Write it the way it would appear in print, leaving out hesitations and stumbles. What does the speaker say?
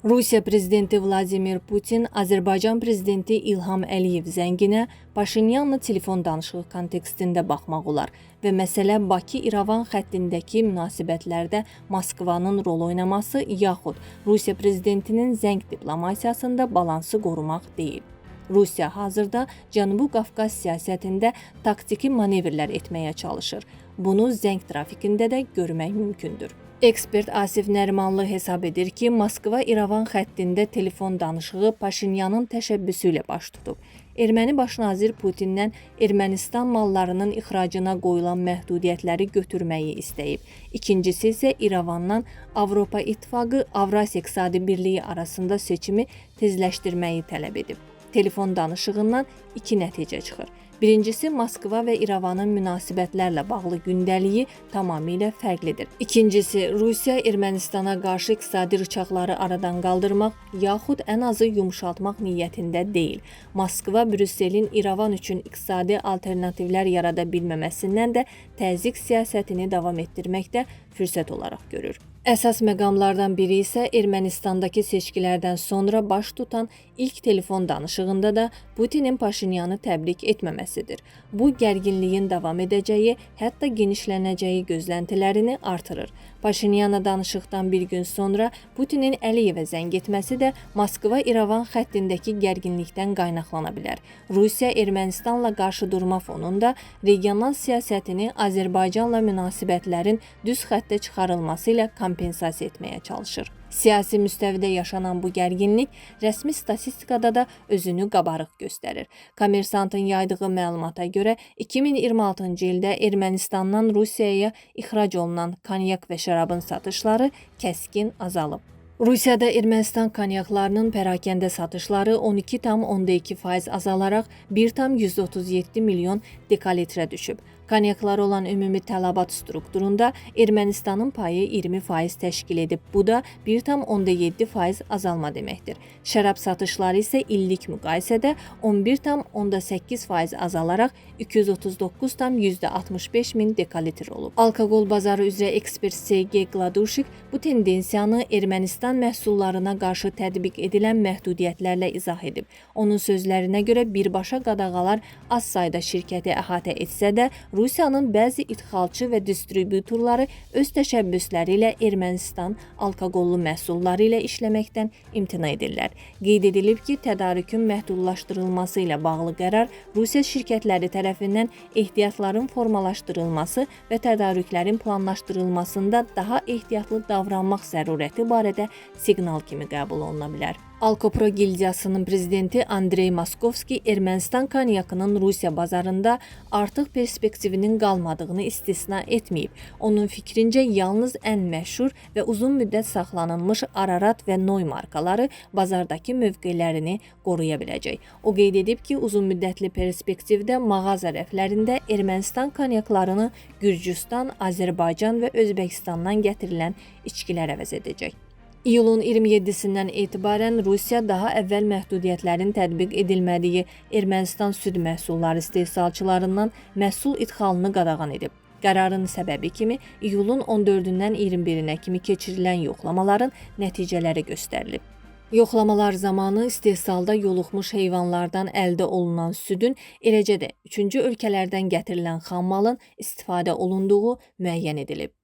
Rusiya prezidenti Vladimir Putin Azərbaycan prezidenti İlham Əliyev zənginə Paşinyanla telefon danışığı kontekstində baxmaq olar və məsələ Bakı-İrəvan xəttindəki münasibətlərdə Moskvanın rol oynaması yaxud Rusiya prezidentinin zəng diplomasiyasında balansı qorumaq deyil. Rusiya hazırda Cənubi Qafqaz siyasətində taktiki manevrlər etməyə çalışır. Bunu zəng trafikində də görmək mümkündür. Ekspert Asif Nərimanlı hesab edir ki, Moskva-İrəvan xəttində telefon danışığı Paşinyanın təşəbbüsü ilə baş tutub. Erməni baş nazir Putindən Ermənistan mallarının ixracına qoyulan məhdudiyyətləri götürməyi istəyib. İkincisi isə İrəvandan Avropa İttifaqı, Avrasiya İqtisadi Birliyi arasında seçimi tezləşdirməyi tələb edib. Telefon danışığından iki nəticə çıxır. Birincisi, Moskva və İrəvanın münasibətlərlə bağlı gündəliyi tamamilə fərqlidir. İkincisi, Rusiya Ermənistana qarşı iqtisadi rıçaqları aradan qaldırmaq yaxud ən azı yumşaltmaq niyyətində deyil. Moskva Brüsselin İrəvan üçün iqtisadi alternativlər yarada bilməməsindən də təzyiq siyasətini davam etdirməkdə fürsət olaraq görür. Əsas məqamlardan biri isə Ermənistandakı seçkilərdən sonra baş tutan ilk telefon danışığında da Putinin Paşinyanı təbrik etməməsidir. Bu gərginliyin davam edəcəyi, hətta genişlənəcəyi gözləntilərini artırır. Paşinyanla danışıqdan bir gün sonra Putinin Əliyevə zəng etməsi də Moskva-İrəvan xəttindəki gərginlikdən qaynaqlana bilər. Rusiya Ermənistanla qarşı durma fonunda regional siyasətini Azərbaycanla münasibətlərin düz xəttə çıxarılması ilə kompensasiya etməyə çalışır. Siyasi müstəvidə yaşanan bu gərginlik rəsmi statistikada da özünü qabarıq göstərir. Kommersantın yaydığı məlumata görə 2026-cı ildə Ermənistandan Rusiyaya ixrac olunan konyak və şərabın satışları kəskin azalıb. Rusiyada Ermənistan konyaklarının pərakəndə satışları 12,2% azalaraq 1,137 milyon dekalitrə düşüb. Konyaklara olan ümumi tələbat strukturunda Ermənistanın payı 20% təşkil edib. Bu da 1,7% azalma deməkdir. Şərab satışları isə illik müqayisədə 11,8% azalaraq 239,65 min dekalitr olub. Alkoqol bazarı üzrə ekspert Sergey Gladuşik bu tendensiyanı Ermənistan məhsullarına qarşı tətbiq edilən məhdudiyyətlərlə izah edib. Onun sözlərinə görə birbaşa qadağalar az sayda şirkəti əhatə etsə də, Rusiyanın bəzi idxalçı və distributorları öz təşəbbüsləri ilə Ermənistan alkoqollu məhsulları ilə işləməkdən imtina edirlər. Qeyd edilib ki, tədarükün məhdudlaşdırılması ilə bağlı qərar Rusiya şirkətləri tərəfindən ehtiyatların formalaşdırılması və tədarüklərin planlaşdırılmasında daha ehtiyatlı davranmaq zərurəti barədə siqnal kimi qəbul oluna bilər. Alkopro gildiyasının prezidenti Andrey Moskovski Ermənistan konyakının Rusiya bazarında artıq perspektivinin qalmadığını istisna etməyib. Onun fikrincə yalnız ən məşhur və uzun müddət saxlanılmış Ararat və Noy markaları bazardakı mövqelərini qoruya biləcək. O qeyd edib ki, uzun müddətli perspektivdə mağaza rəflərində Ermənistan konyaklarını Gürcüstan, Azərbaycan və Özbəkistandan gətirilən içkilər əvəz edəcək. İyulun 27-sindən etibarən Rusiya daha əvvəl məhdudiyyətlərin tətbiq edilmədiyi Ermənistan süd məhsulları istehsalçılarından məhsul idxalını qadağan edib. Qərarın səbəbi kimi iyulun 14-dən 21-nə kimi keçirilən yoxlamaların nəticələri göstərilib. Yoxlamalar zamanı istehsalda yoluxmuş heyvanlardan əldə olunan südün, eləcə də üçüncü ölkələrdən gətirilən xammalın istifadə olunduğu müəyyən edilib.